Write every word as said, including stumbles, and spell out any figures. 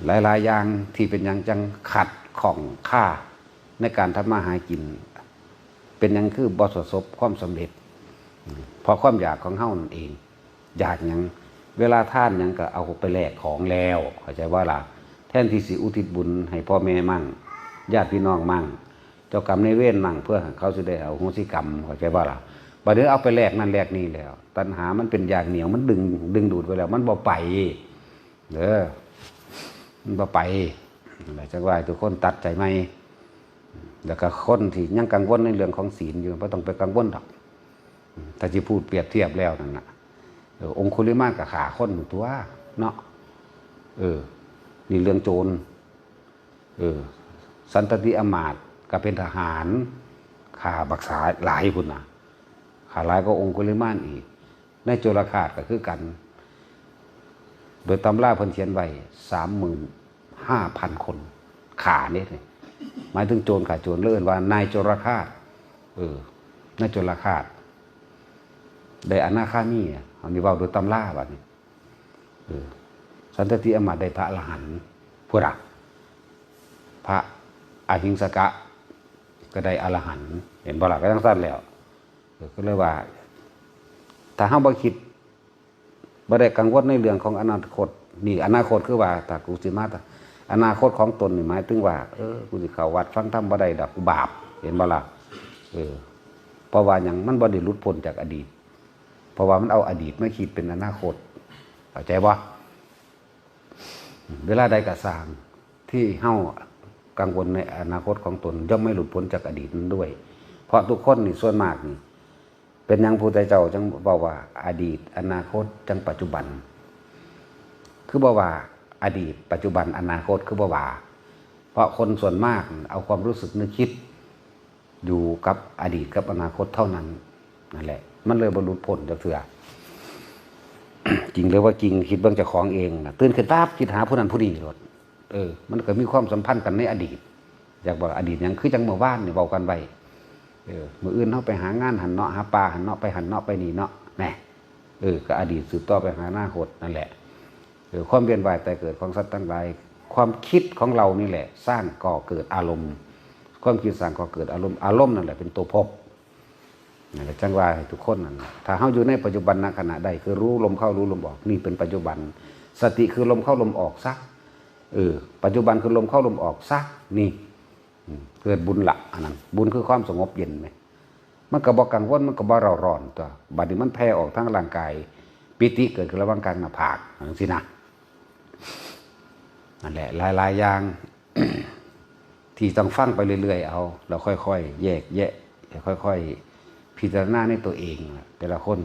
หลายๆอย่างที่เป็นหยังจังขัดข้องคาในการทำมาหากิน เป็นหยังคือบ่ประสบความสำเร็จ เพราะความอยากของเฮานั่นเอง อยากหยัง เวลาทานหยังก็เอาไปแลกของแล้ว เข้าใจบ่ล่ะ แทนที่สิอุทิศบุญให้พ่อแม่มั่ง ญาติพี่น้องมั่ง เจ้ากรรมนายเวรมั่ง เพื่อให้เขาสิได้อโหสิกรรม เข้าใจบ่ล่ะ บัดนี้เอาไปแลกนั่นแลกนี่แล้ว ตัณหามันเป็นยางเหนียว มันดึง ดึงดูดไว้แล้ว มันบ่ไป เด้อ มันบ่ไป นั่นแหละ จังว่าให้ทุกคนตัดใจใหม่ แล้วก็คนที่ยังกังวลในเรื่องของศีลอยู่ บ่ต้องไปกังวลดอก ถ้าสิพูดเปรียบเทียบแล้วนั่นน่ะ เออ องคุลิมานก็ฆ่าคนอยู่ตัว เนาะ เออ นี่เรื่องโจร เออ สันตติอำมาตย์ก็เป็นทหาร ฆ่าบักษาหลายพุ้นน่ะ ฆ่าหลายกว่าองคุลิมานอีก ในโจรฆาตก็คือกัน โดยตำราเพิ่นเขียนไว้ สามหมื่นห้าพัน คน ฆ่าเด้ หมายถึงโจรฆ่าโจร เอิ้นว่านายโจรฆาต เออ นายโจรฆาต ได้อนาคามีอะ อันนี้เว้าโดยตำราบัดนี้ เออ สันตติอำมาตย์ได้พระอรหันต์ พุ้นน่ะ พระอหิงสกะ ก็ได้อรหันต์ เห็นบ่ล่ะ ก็จังซั่นแล้ว เออ ก็เลยว่า ถ้าเฮาบ่คิด บ่ได้กังวลในเรื่องของอนาคต นี่อนาคตคือว่า ถ้ากูสิมา อนาคตของตนนี่หมายถึงว่า เออ กูสิเข้าวัดฟังธรรมบ่ได้ดอก กูบาป เห็นบ่ล่ะ เออ เพราะว่าหยัง มันบ่ได้หลุดพ้นจากอดีต เพราะว่ามันเอาอดีตมาคิดเป็นอนาคต เข้าใจบ่ เวลาใดก็ซ่าง ที่เฮากังวลในอนาคตของตน ย่อมไม่หลุดพ้นจากอดีตนั้นด้วย เพราะทุกคนนี่ส่วนมากนี่ เป็นหยังพุทธเจ้าจังเว้าว่า อดีต อนาคต จังปัจจุบัน คือบ่ว่าอดีต ปัจจุบัน อนาคต คือบ่ว่า เพราะคนส่วนมากเอาความรู้สึกนึกคิด อยู่กับอดีตกับอนาคตเท่านั้น นั่นแหละ มันเลยบ่หลุดพ้นจักเทื่อ จริงหรือว่าจริง คิดเบิ่งเจ้าของเองน่ะ ตื่นขึ้นปั๊บคิดหาผู้นั้นผู้นี้โลด เออ มันก็มีความสัมพันธ์กันในอดีต อยากบอกอดีตหยัง คือจังเมื่อวานนี่เว้ากันไว้ เออ มื้ออื่นเฮาไปหางานหั่นเนาะ หาปลาหั่นเนาะ ไปหั่นเนาะ ไปนี่เนาะ แหน่ เออ ก็อดีตสืบต่อไปหาอนาคตนั่นแหละ เออ ความเวียนว่ายตายเกิดของสัตว์ทั้งหลาย ความคิดของเรานี่แหละ สร้างก่อเกิดอารมณ์ ความคิดสร้างก่อเกิดอารมณ์ อารมณ์นั่นแหละเป็นตัวภพ นั่นแหละจังว่าให้ทุกคนนั่นน่ะ ถ้าเฮาอยู่ในปัจจุบันณขณะใด คือรู้ลมเข้ารู้ลมออก นี่เป็นปัจจุบัน สติคือลมเข้าลมออกซะ เออ ปัจจุบันคือลมเข้าลมออกซะ นี่ อืม เกิดบุญละ อันนั้น บุญคือความสงบเย็นไหม มันก็บ่กังวล มันก็บ่เร่าร้อนตัว บัดนี้มันแผ่ออกทางร่างกาย ปีติเกิดขึ้นระหว่างกลางหน้าผาก จังซี้นะ นั่นแหละ หลายๆอย่าง ที่ต้องฟังไปเรื่อยๆ เอา แล้วค่อยๆ แยกแยะ ค่อยๆ พิจารณาในตัวเองล่ะ แต่ละคน